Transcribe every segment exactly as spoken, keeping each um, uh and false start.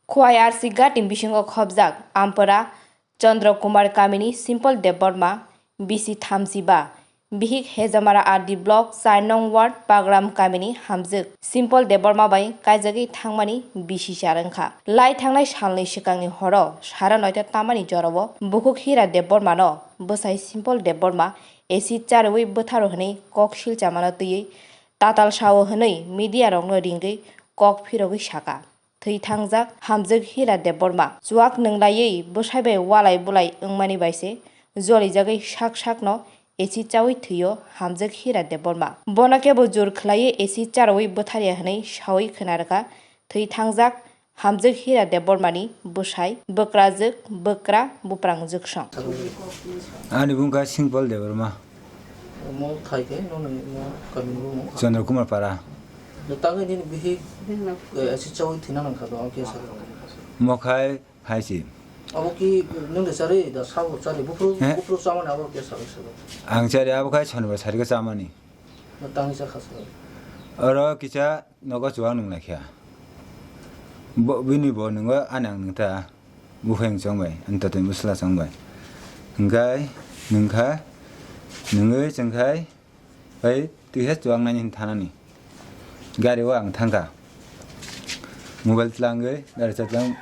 Khowai R C Ghat ni bisingo khobjak Ampara Chandra Kumar kamini Simple Debbarma, bisi thamsiba, bihik Hejamara R D block char nong ward Pagram kamini hamjwk Simple Debbarma bai kaijagwi thangmani bisi char wngkha. Lai thangnai salni swkangni horo sara noita tamani jorao bukhuk Hira Debbarmano bwsai Simple Debbarma acid charwi bwtharo hwnwi kok silchamano twiwi tatal sao hwnwi media rokno ringwi kok phirogwi saka. Thwi thangjak hamjwk Hira Debbarma. Chuak nwnglaiwi bwsai bai walai bulai wngmani bai se jolijagwi sak sakno acid chawi thwio hamjwk Hira Debbarma. Bono kebo jur khlaiwi acid charwi bwtharya hwnwi sawi khna rwkha thwi thangjak hamjwk Hira Debbarmani bwsai, bwkrajwk, bwkra, buprangjwk song. Ani bungkha Simple Debbarma. Omo khai khe, nono imo kamini bumung. Chandra Kumar Para. No tangwi nini bihik, eh, acid chawi thwina nangkha do, ang khe sakha. Mokhai hai si. Abo ki nung de chari, da sabo chari, bufru, He? Bufru chamani abo khe sakha sakha. Ang chari abo khai Shonibar sarikhe chamani. No tangwi chakha sakha. Oro kisa nogo chuwak nung laikha. Bo, bini bo nungo ani ang nungta. Buphang chong bai, ani tatwi bwsla chong bai. Hwnkhe nwngkha, nwngwi chwngkhai, bai tisa chuwak nani hwn thanani. Gari o ang thangkha. Mobile tlangwi, gari chatlang,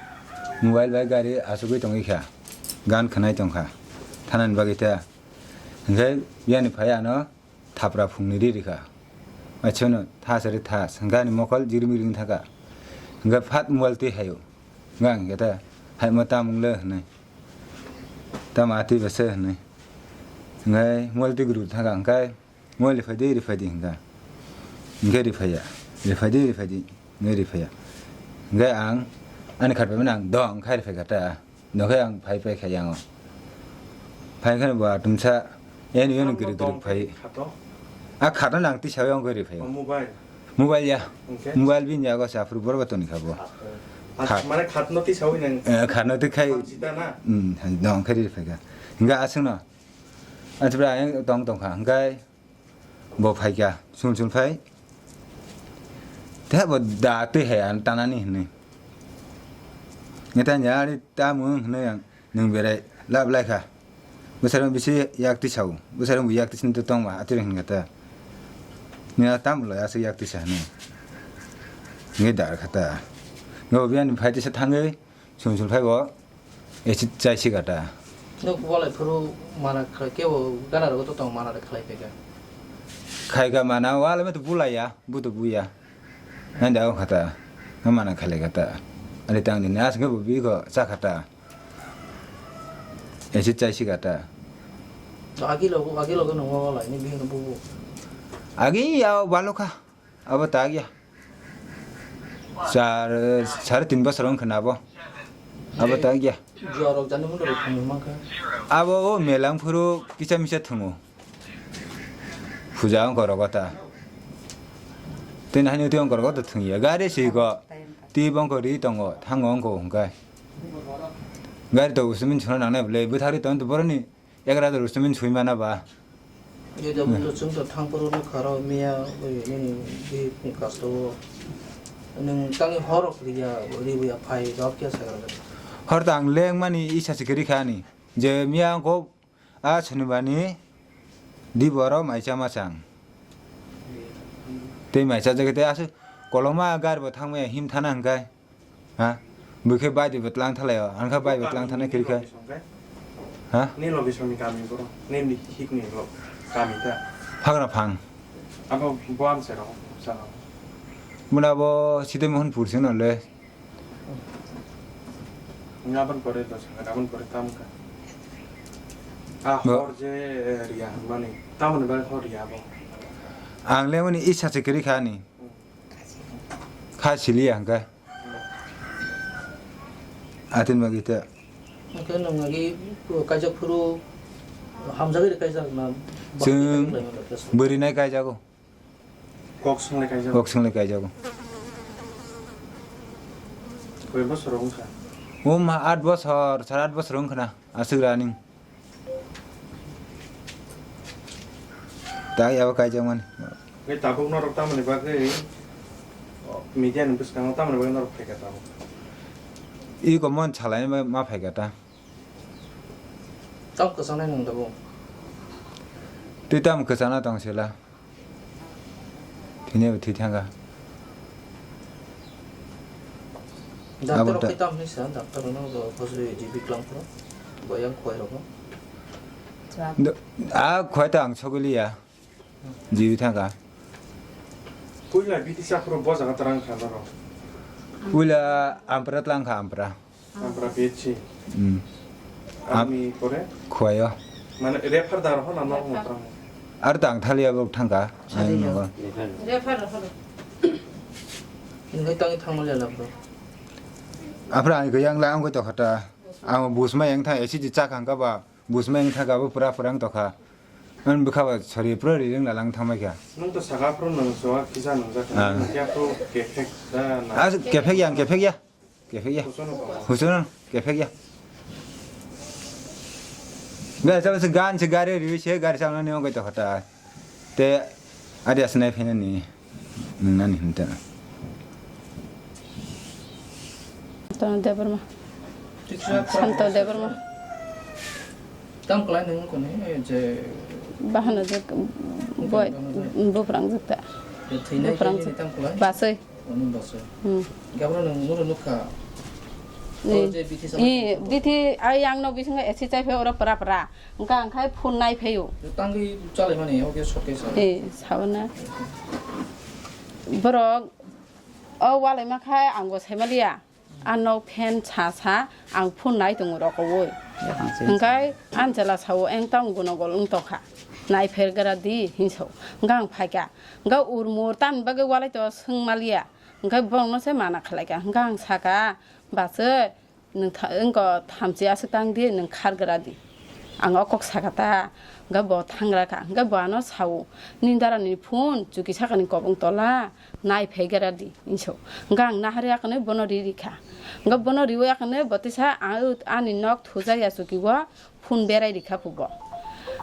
mobile bai gari achugwi tongwi kha. Gan khwnai tongkha. Thanani bagwi ta. Hwnkhe biyani phai ano thapra phungni ri rikha. Achono thas ari thas. Hwnkhe ani mokol jiring miring thangkha. Hwnkhe phat mobile twi haio. Hwnkhe ang khe ta, "Hai mo tamung le," hwnwi. "Tamo atwi bese," hwnwi. Hwnkhe mobile twi guru thangkha, hwnkhe mobile riphai di, riphai di hwnkha. Hwnkhe riphaiya. Riphai di, riphai di. Hwnkhe riphaiya. Hwnkhe ang ani khat bai mano ang dong khai riphai kha ta. Nokhe ang phai pai kha yango. Phai kheno bo atumsa, eno, eno giri giri phai. Khato? A khato nang tisa yang giri phai. O mobile? Mobile ya. Hwnkhe? Mobile bini yago sa phuru borok toni kha bo. Khat. Khat. Mane khatno tisa wi nang? Eh, khatno twi khai. Khat sida na? Hmm, hai dong khai ri phai kha. Hingga aswkno. Aswkra yang tong tong kha. Hingkai Bo phaikha, sul sul phai. Tei bo da twi hai ang tanani hwnwi. Neta nya ari tamo hwnwi ang nwng berai lab lai kha. Bwsarok bisi yak twi sao. Bwsarok bo yak twi sini tongma atwi hwnkha ta. Nya tamo lo aswk yak twi sa hwnwi. Nge dar kha ta. Ngo biyani phai tisa thangwi. Sum sum phai bo, acid chai si gata. Nuk walai phuru mana khlai kebo gana rogo to tong mana de khlai phaikha. Khai ga mana wala me to bulai ya, bu to buya. Nanda o khata, na mana khlai gata. Ani tang ni nas ge bu bi go cha khata. Acid chai si gata. To agi logo, agi logo no walai ni bi no bu bu. Agi ya balo kha. Abo tak ya. Char, sare tin bosor wng khna abo. Abo tak ya. Juarok jani mundo rok thangwi mankha. Abo o melang phuru kisa misa thwngo. Puja wng korogo ta. Tin hani uti wng korogo ta thwngya. Gari siko. Ti bongko ri tongo. Thango wngko hwnkhe. Gari to usmin chhuna nangnai bwle. Bwthari ton to boroni. Ekra to rustumin sui mana ba. Ye da buto chwng to thang poro no kharo miya, oi, nini bihik ni kasto o. Nwng tangwi hor rok riya, ribuya phai rok kya sakha. Hor ta ang leng mani isa se kiri khani. Je miya ko a suni bani di boro mai chama chang. Tei mai cha jagate asu koloma gar bo thang maya him thana hwnkhe. Ha? Bwkhe bai di bwtlang thalai o. Ang kha bai bwtlang thanai kiri kha. Ha? Ni logi songni kami boro. Ni ni hik ni lo kami ta. Phagra phang. Abo buam se ro sa. Muna bo Sidai Mohon pur se no le. Ngabon pore dos, ngabon pore tam ka. A hor je, eh, riya mani. Tam ni ba hor riya bo. Ang le mani isa se kiri kha ni. Kha siliya hwnkhe. Atin bagwi ta. Hwnkhe nwng agi kaijak phuru hamjagwi kaijak na? Chwng bwrwi nai kaijago. Kok swnglai kaijago. Kok swnglai kaijago. Koi bosor wngkha? Um, aat bosor, sara aat bosor wngkha na, aswk raning. Tai abo kaijakmani. Hwnkhe tabuk norok tamoni bagwi media ni bwskango tamoni bagwi norok phaikha tabuk? Iko mon salai ma, ma phaikha ta. Tam kwchangni nwng da bo? Twi tam kwchana tong sila. Thwinai bo thwi thangkha. Doctor Abo rok ta- khe tam hinwi sa, doctor rok no bo phosoi G B klang phro, bo yang khwai rok bo. Do-, a khwai ta ang sogwi liya. G B thangkha. Puila B T C aphuru bo jaga twlang kha norok. Puila ampra twlang kha, ampra. Ampra P H C. Hmm. Ami pore? Khwai o. Mane refer da rw na norok no twlang? Ar tang thali abo thangkha. Ani nogo. Refer rw. Hinwi tangwi thangma lela bro. Aphra ani yang la ang koi to khata. Ang bus ma yang tha A C di chak hangka ba. Bus ma yang tha ga bo pura pura ang to kha. Ang bwkha ba sori pura ri ring la lang thang mai kha. Nung to saka phuru nung so kisa nung jak. Ah. Kya phuru kefek da na. Ah, kefek ya, kefek ya. Kefek ya. Husun apa? Husun, kefek ya. Ga sa se gan se gari ri se gari sa na ne ong to khata. Te adi asnai phena ni nani hinta. Santo Debbarma. Santo Debbarma. Tam klai nung kone je bahana je boy buprang jeta. Thwinai buprang je tam klai. Basai. Oni bosor. Hmm. Gabra nung muru nukha. Ni. O je bithi sama. I bithi ai yang no bisingo esi chai phe oro pra pra. Engka engkhai phone nai phaio. Tangwi chalai mani oke soke sa. Eh, sabana. Borok o walai ma khai ang bo sai maliya. Ano fan cha cha ang phone nai tongo roko woi. Engkai an chela sao eng tang gono gol wng tokha. Nai pher gra di hinso. Engka ang phaika. Engka ur mur tan bagwi walai to swng maliya. Hingke borokno se mana khalai ka, hingke ang saka, "Bachoi, nwng tha-, wngko thamchi aswk tang di, nwng khar gra di." Ang o kok saka ta, hingke bo thangra ka, hingke bo ano sao, "Nini dara ni phone, chuki saka ni kobong tola, nai phai gra di," hinso. Hingke ang nahar ya kane bono ri ri kha. Hingke bono riwi ya kane bo tisa, a-, ani nok thuja ya chuki o, phone berai rikha phubo.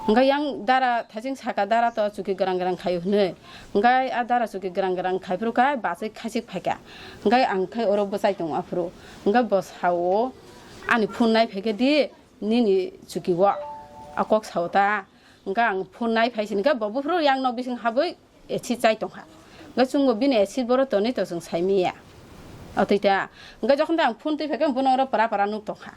Hingke yang dara thaising saka dara to chuki grang grang khaio hinwi. Hingke a dara chuki grang grang khai phuru kha bachai khaisik phaikha. Hingke ang khai oro bwchai tongo aphuru. Hingke bo sao ani phone nai phaikhe di nini chuki o. A kok sao ta. Hingke ang phone nai phai sinkhe bo buphuru yang nok bising habwi esi chai tongkha. Hingke chwngbo bini esi boro tonwi to chwng sai manya. Otwi ta. Hingke jokhon ta ang phone twi phaikhe bono oro para para nuk tongkha.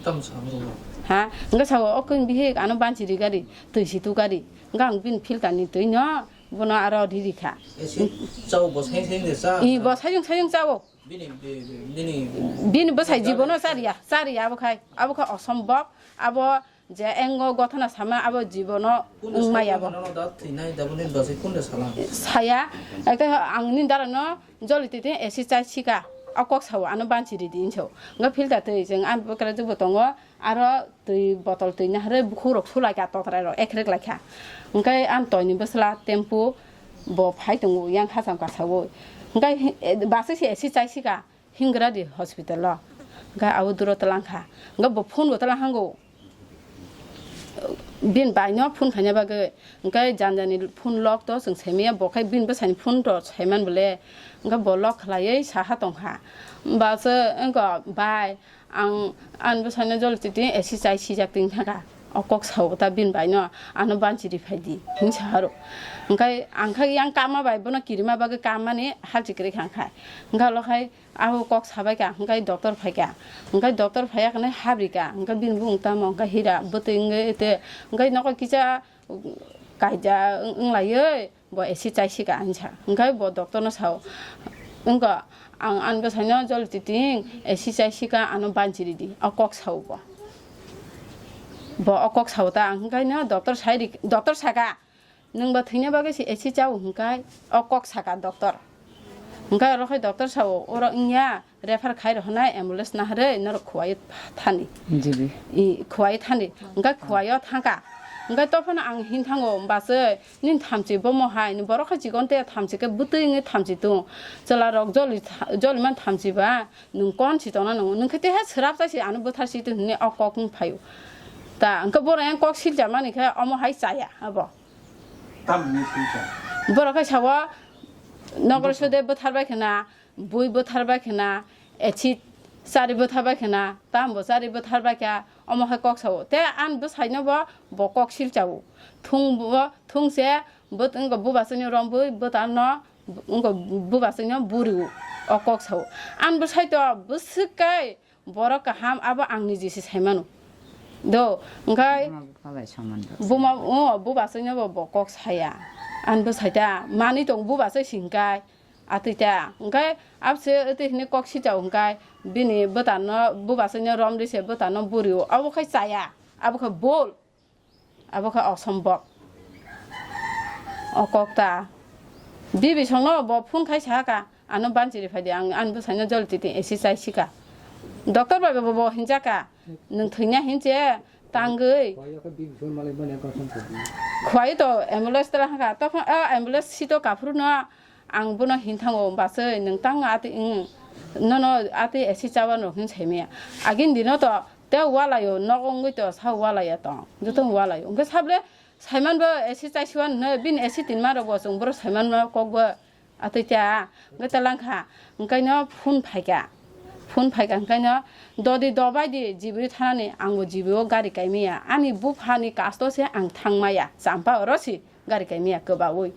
Tamo sa bro. Ha, hingke sao o kung bihik ano banchi ri gari, twi si tu gari. Hingke ang bini filter ni twi no bono aro ri ri kha. Esi chao bo sai sai de sa. I bo sayung sayung chao. Bini, bi-, bi-, bini Bini bwsai jibono chariya, chariya abo khai, abo khai osombok, abo je engo gothana sama abo jibono wng maya bo. Nono da thwinai da boni bwsai kunda salang. Saya, ekhe ang nini dara no joli twi twi esi chai sika, o kok sao ano banchi ridi hinso. Hingke filter twi chwng ani bwkra jwkbo tongo, aro twi botol twi naharwi bukhuk rok sulai kha totrai rok ekrek lai kha. Hingke ani toini bwsla tempo bo phai tongo yang hacham kasawi. Hingke hi-, e, bachai se esi chai sika. Hingradi hospital o. Hingke abo duro twlang kha. Hingke bo phone bo twlang hango. Bini bai no phone khaina bagwi. Hingke janjani phone lock to chwng saimaya, bo khai bini bwsani phone to saiman bole. Hingke bo lock khlaiwi saha tongkha. Ba se wngkha, "Bai, ang ani bwsano joli twi twi esi chai sijak twi thangkha. O kok sao ta bini bai no, ano banchi ri phai di," hinwi saharo. Hingke ang khai yang kama bai bono kirima bagwi kamani halchi kwrwi kha hingkha. Hingke alo khai Abo kok sabai ka, hingke doctor phai ka. Hingke doctor phai ya kane habri ka. Hingke bini bumung tamo, hingke hira bwtwi wngwi te, hingke nogo kisa kaija wng-, wng laiwi bo esi chai sika hinsa. Hingke bo doctor no sao, "Wngkha, ang ani bwsai no joli twi twi esi chai sika, ano banchi ridi," o kok sao bo. Bo o kok sao ta, ang hingke no doctor sai ri, doctor saka. Nwng bo thwina bagwi se esi chao hwnkhe o kok saka doctor. Hwnkhe oro khai doctor sao, "Oro wngya, refer khai rohornai, ambulance naharwi norok Khowai thani." Jibi. I, Khowai thani. Hwnkhe Khowai o thangkha. Hwnkhe tophano ang hin thango, "Bachoi, nini thamchi bomo hai, borok khe chikon te thamchi khe bwtwi wngwi thamchi tung. Chwla rok joli tha-, joli man thamchi ba, nwng kon si tongna nango. Nwng khe teha swrap chai si ano bwthar si tong," hwnwi o kok wng phaio. Ta hwnkhe borok yang kok silcha mani khe omo hai chaya abo. Tamni silcha. Borok khe sao, "Nogor sode bwtharbai khna, bui bwtharbai khna, acid Chari bwtharbai khna, tambo chari bwtharbai kha, omo hai kok sao. Te ani bwsaino bo, bo kok silchao. Thung bo, thung se, bwt-, wngkha bubasongno romwi, bwtano, wngkha bubasongno buriwo, o kok sao. Ani bwsai to bwswk kai, borok kaham, abo ang niji se saimano. Do, wngkhai buma bupha bai soman rok buma, o, bubasongno bo, bo kok saya. Ani bwsai ta, manwi tong bubasai singkai. Atwi ta, hwnkhe abse atwi hwnwi kok sitao hwnkhe bini bwtano, bubasongno romri se bwtano burio, abo khe chaya, abo khe bol, abo khe osombok. O kok ta, bibi songno bo phone khai sahaka, ano banchiri phaidi, ang ani bwsaino jol titi esi chai sika. Doctor bai bo, bo hinjaka, nwng thwina hinche, tangwi. Khwai to ambulance tala hwnkha, tokon, o ambulance sito kaphuru no, ang bono hin thango, bachai, nwng tang atwi, wng, nono atwi esi chawan rok hin saimaya. Agini dino to, te walaio, nogo wngwi to, sa walaiya tong, joto walaio. Hwnkhe sable, saiman bo esi chaisuan hwnwi, bini esi tinma rok bo chwng boro saiman ma kok bo. Atwi ta, hwnkhe ta langkha, hwnkhe no phone phaikha. Phone phaikha, hwnkhe no dodi dobai di, G B thanani, ang bo G B o gari kaimaya. Ani buphani kasto se ang thangmaya, champa oro si. Gari kaimaya kwbaui.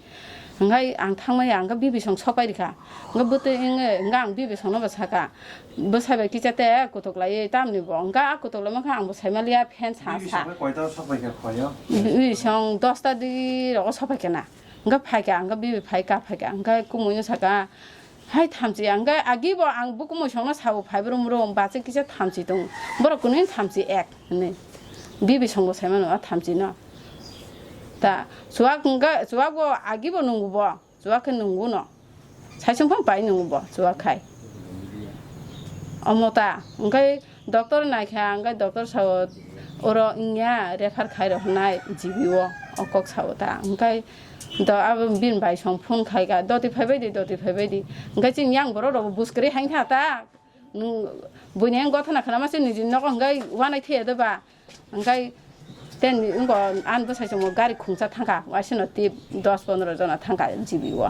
Hwnkhe ang thangmaya, hwnkhe bibisong sopai rikha. Hwnkhe bwtwi wngwi, hwnkhe ang bibisongno bo sakha, "Bwsai bai kisa te kutuk laiwi tamni bo?" Hwnkhe a kutuk laima khe ang bo saimaliya, phen sa sa. Bibisong bai koita sopai kha khwlaio? Bibisong dosta di rogo sopai khe na. Hwnkhe phaikha, hwnkhe bibi phaikha, phaikha, hwnkhe kumuino sakha, "Hai thamchi," hwnkhe agi bo ang bo kumoisongno sao, "Phai brum brum, bachai kisa thamchi tongo." Borok kwnwi thamchi ek. Hwnwi. Bibi songbo saimano a thamchino. Ta, chuwak wngkha, chuwak bo agibo nungo bo, chuwak khe nungo no. Saisung phang pai nungo bo, chuwak khai. Omo ta, wngkhe doctor naikha, wngkhe doctor sao, "Oro wngya, refer khai rw hwnai G B o," o kok sao ta. Wngkhe do, abo bini bai song phone khai kha, "Doti phaibai di, doti phaibai di." Wngkhe chini yang borok rok bo bwskwrwi hain kha ta. Nwng buini ang gothana khwnama se niji nogo hwnkhe uanai thwiya de ba? Hwnkhe tei wngkha ani bwsai chwngno gari khungsa thangkha, waisano tei dos pondro jona thangkha G B o.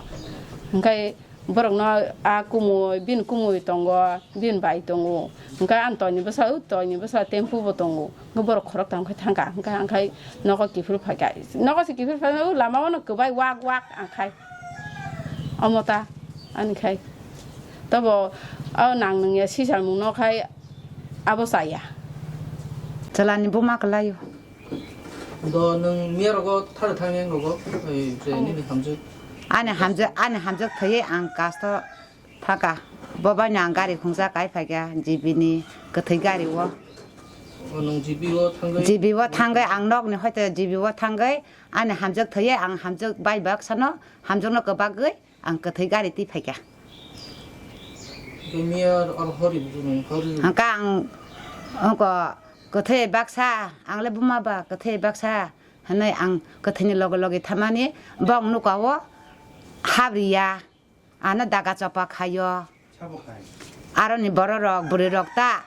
Hwnkhe borokno a kumui, bini kumui tongo, bini bai tongo. Hwnkhe ani toini bwsa, o toini bwsa tempo bo tongo. Hwnkhe borok khoroktham khe thangkha, hwnkhe ang khai nogo kiphil phaikha. Nogo se kiphil phaikha, o lama o no kwbai wak wak ang khai. Omo ta ani khai. Tobo o nang nungya sisalmung no khai abo chaya. Chwlani buma kwlaio. Do nwng miya rogo thar thang yang rogo, ei, je nini hamjwk. Ani hamjwk, ani hamjwk thwiwi ang kasto thaka. Bo baino ang gari khungsa kai phaikha G B ni kwthwi gari o. O nwng G B o thangwi? G B o thangwi ang nokni hoite G B o thangwi ani hamjwk thwiwi ang hamjwk bai baksano hamjwkno kwbagwi ang kwthwi gari twi phaikha. Hwnkhe miya aro hori bukhuk nwng hori. Hwnkhe ang ongko kwthwi baksa, ang le buma ba kwthwi baksa hwnwi ang kwthwini loge loge thamani bong nuka o habriya, ano daga chopa khaio. Sabo khai. Aroni borok rok, bwrwi rok ta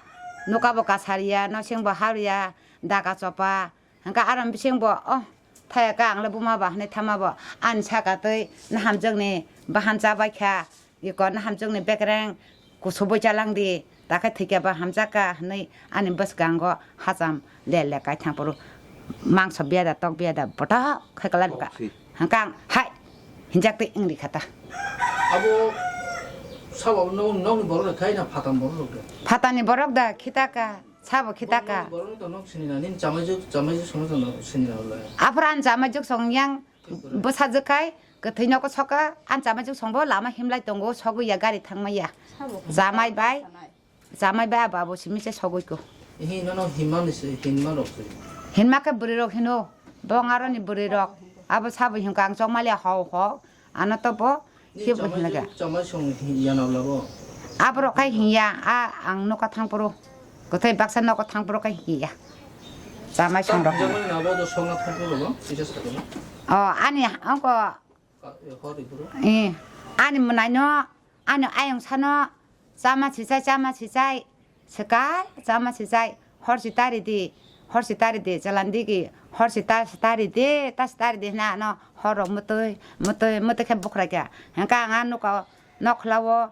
nuka bo kasariya, nosing bo habriya, daga chopa. Hwnkhe aroni bising bo, oh, thaya kha ang le buma ba hwnwi thama bo. Ani saka twi na hamjakni bahan chabai kha. Iko na hamjakni bekereng kusubui chalang di. Takhe thwikhe ba hamjak kha hwnwi ani bwskango hacham le le kai thang phuru. Mangso biya da tok biya da bothok khai kwlai bwkha. Tok si. Hwnkhe ang hai hinjak twi wngri kha ta. Abo sabo no nokni borok rok khai na phatani borok rok de? Phatani borok da khita kha. Sabo khita ka. Borok to nok sinina, nini chamaijuk, chamaijuk sono to nok sinina wala. Aphuru ani chamaijuk song yang bwsajwk khai, kwthwi nogo soka, ani chamaijuk songbo lama himlai tongo, sogwi ya gari thangma ya. Chamai bai, chamai bai abo abo simi se sogwi ko. Hi nono himani se, hinma rok se. Hinma khe bwrwi rok hino, bong aroni bwrwi rok, abo sabo hinkha ang chokmaliya hao hao, ano to bo Ni Khe bo chamai hinlaga. Juk, chamai song hin-, yana labo. Aborok khai hinya, a ang noka thangphuru. Kwthai baksa noka thangphuru khai hiya. Chamai song rok. Jamani nabo do songna thangphuru bo, kisa sakhe. O, ani ongko. Ka-, e, hori bro. Eh, ani mwnaino, ani ayong sano, chama sichai, chama sichai. Swkang chama sichai, horsi tari di, horsi tari di, chalani digi, horsi ta-, tari di, ta tari di hwnwi ano hor rok mwtwi, mwtwi, mwtwi khe bukhrai kha. Hwnkhe ang a nukha o, nokhola o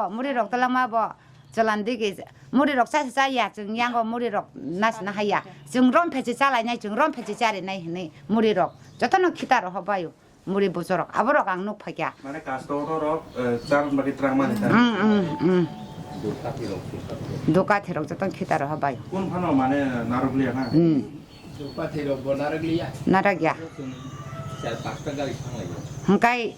bo, muri rok twlangma bo. Chwlan digi muri rok cha cha ya, chwng yango muri rok nas na haya. Chwng rom phe se chalai nai, chwng rom phe se chari nai hinwi muri rok. Jotono khita rok hobayo. Muri bochorok, aborok ang nuk phaikha. Mane kasto rok, eh, charwng bagwi twrang mani ta. Mm, mm, mm. Duka thirok joto khita rok hobai. Kun phano mane narwk liya na? Mm. Duka thirok bo narwk liya. Narwk ya. Char pasta gari thanglai. Hwnkhe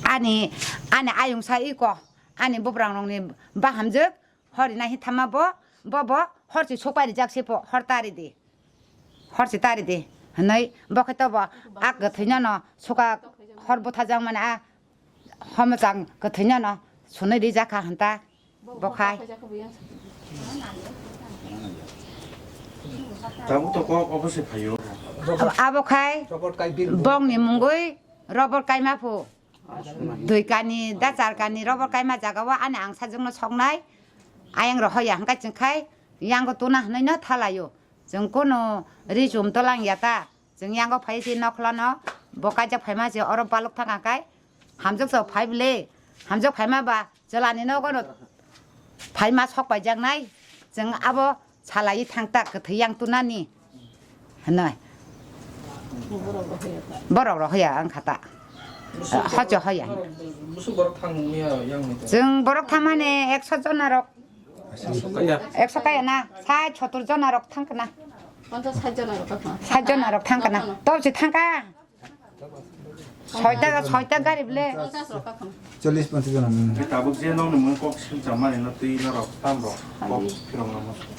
ani, ani ayung sa iko, ani bubrang rokni bahamjwk, hor rina hi thama bo, bo, bo, hor si sokpai rijak se po, hor tari di. Hor si tari di. Hwnwi bo khe to bo, a kwthwino no suka hor buthajak mani a homojang kwthwino no sunwi rijak kha hwnta bo khai. Tabuk to kok obo se phaio. Abo khai bongni mungwi robor kaima phu. Dui kani, da char kani, robor kaima jaga o ani ang sajwkno soknai, ayang rohoya hwnkhe chwng khai yango tuna hwnwi no thalaio. Chwng kunu ri chum tolang ya ta, chwng yango phai si nokhwlano bo kaijak phaima se oro balok thang kha khai, hamjwk so phai bwle, hamjwk phaima ba chwlani nogo no phaima sok paijaknai, chwng abo salai thang ta kwthwi yang tunani. Hwnwi. Borok rok hoya ang khata. Hocho hoya. Busuk borok thang nung ya yang ni. Chwng borok thangmani ekso jona rok. Ekso kaya na, sai sotur jona rok thang kana. Sat jona rok thang kana. Tobsi thang ka. Soita, soita gari bwle. Chollis ponchas jona. Tabuk je nokni mung kok sil chamani no twi norok tam rok kok phirong no muchung.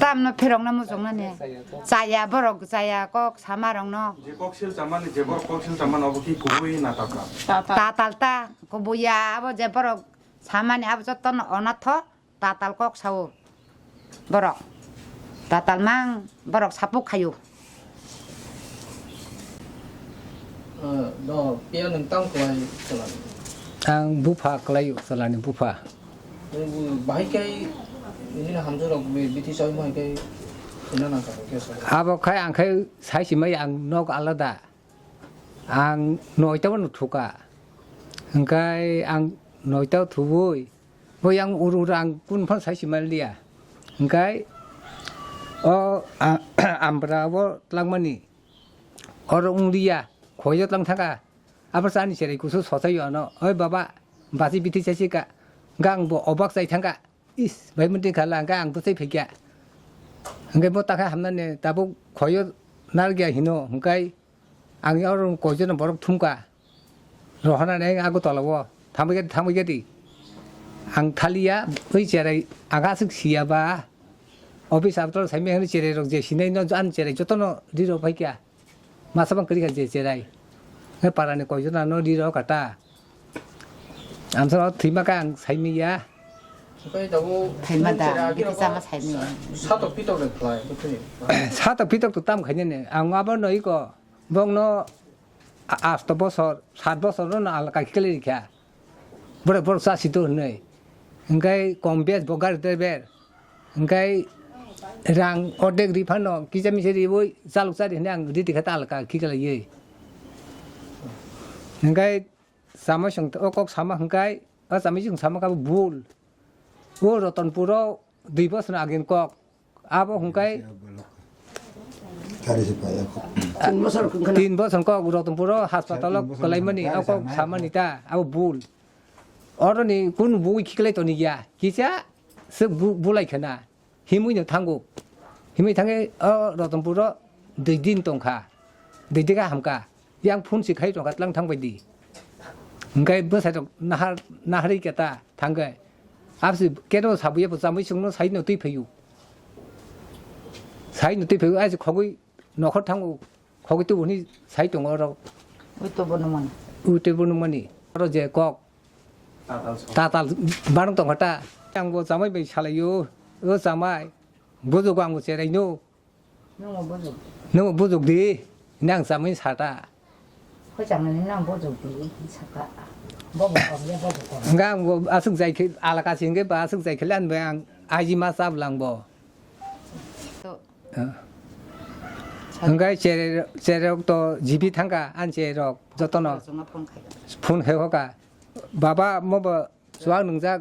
Tam no phirong no muchung nani. Chaya borok chaya kok sama rok no. Je kok sil chamani, je borok kok sil chamani obo ki kubui na tata. Tatal ta kubuya abo je borok samani abo joto no onatho. Tatal kok sao borok. Tatal mang borok sapuk khaio. Ah, do, piya nung tang kwlai kwlai. Ang bupha kwlaio, chwlani bupha. Nung bahai kai, nini hamjwk rok bi-, bithi chawi ma hai kai, sina nang kha, khe sa. Abo khai ang khai sai simai ang nok alada. Ang noita bono thuka. Hwnkhe ang noita thubui. Bo yang ur ur ang kun phan sai si manliya. Hwnkhe o, a, ambra bo tlangmani. Oro wng liya, khoyo tlang thangkha. Abo chani cherai kusu sochai yo ano. Oi baba, basi bithi chai sika. Hwnkhe ang bo obak chai thangkha. Is, bai mantwi khala hwnkhe ang bwsai phaikha. Hwnkhe bo takha hamnani tabuk khoyo nargya hino hwnkhe ang oro koijono borok thumkha. Rohornani ang Agartala o thangbai khe, thangbai khe di. Ang thaliya, oi cherai, ang aswk siya ba. Office abtoro saimai hwnwi cherai rok je sinai no, ani cherai jotono ri rok phaikha. Masa bang kwrwi kha je cherai. Ngai parani koijono ano ri rok kata. Amsoro thwima khe ang saimai ya. Thaima da, bini chama saimai ya. Satok pitok de khlai, bwtwi. Satok pitok to tam khainani. Ang abo no iko, bongno a-, asto bosor, sat bosor no alka khe khlai rikha. Borok, borok chasi to hwnwi. Hwnkhe kom bes bo gari driver. Hwnkhe rang ordek ri phano kisa misa riwi chalok chari hwnwi ang ridi kha ta alka khe khlaiwi. Hwnkhe chamai chwng o kok sama hwnkhe, o chamai chwng sama kha bul. O Ratanpuro dui bosor agini kok. Abo hwnkhe tin bosor kok Ratanpuro hospitalo kwlaimani, o kok samani ta, abo bul. Oroni kunu bui khiklai toni ya, kisa swk bu-, bulai khna. Himwi no thango. Himwi thangwi o Ratanpuro dui din tongkha. Dui diga hamkha. Yang phone si khai tongkha tlang thangbai di. Hwnkhe bwsai rok nahar, naharwi keta thangkhe. Absi keno sabuya bo chamui chwngno saino twi phaio. Saino twi phaio, aisi khogwi nokhor thango. Khogwi tubu hwnwi sai tongo oro. Ui tubu nungmani. Ui tubu nungmani. Oro je kok. Tatal song. Tatal barong tongkha ta. Ang bo chamai bai salaio. O chamai. Bujugo ang bo cherai no. Nungbo bujuk. Nungbo bujuk di. Nang chamai sata. Khoi chang nani nang bo jok di saka. Bo bo kong ya bo bo kong. Hingke ang bo aswk jai khe alaka se hingke ba aswk jai khe le ang bai ang aji ma chap lang bo. To. Ah. Hingke chere, chere rok to jibi thangka an chere rok jotono. Phone khai. Phone khai hoka. Baba mo bo chuak nungjak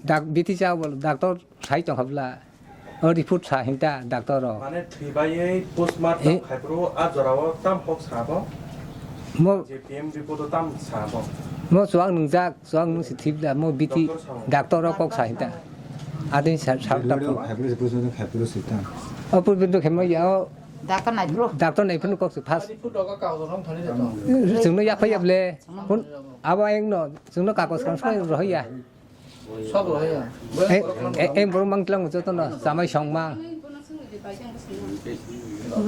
dak biti cha bo doctor sai tong habla. O report sa hinta doctor ro. Mane thwi baiwi postmortem Eh. Khaipro a jorao tam kok sabo. Mo J P M report o tam sabo. Mo chuak nungjak chuak nung si thibla mo biti doctor ro kok sa hinta. Adin sa sa Delivery doctor. Khaipro se postmortem khaipro se tam. O pur bindu khemo ya o Doctor nai bro. Doctor nai phunu kok se first. Report doga kago rong thani de to. Chungno ya phai able. Hun abo ayang no chungno kagos kan sai rohya. Sob rohya. Eh, eh, eh, borok mang tlang joto no, chamai song ma.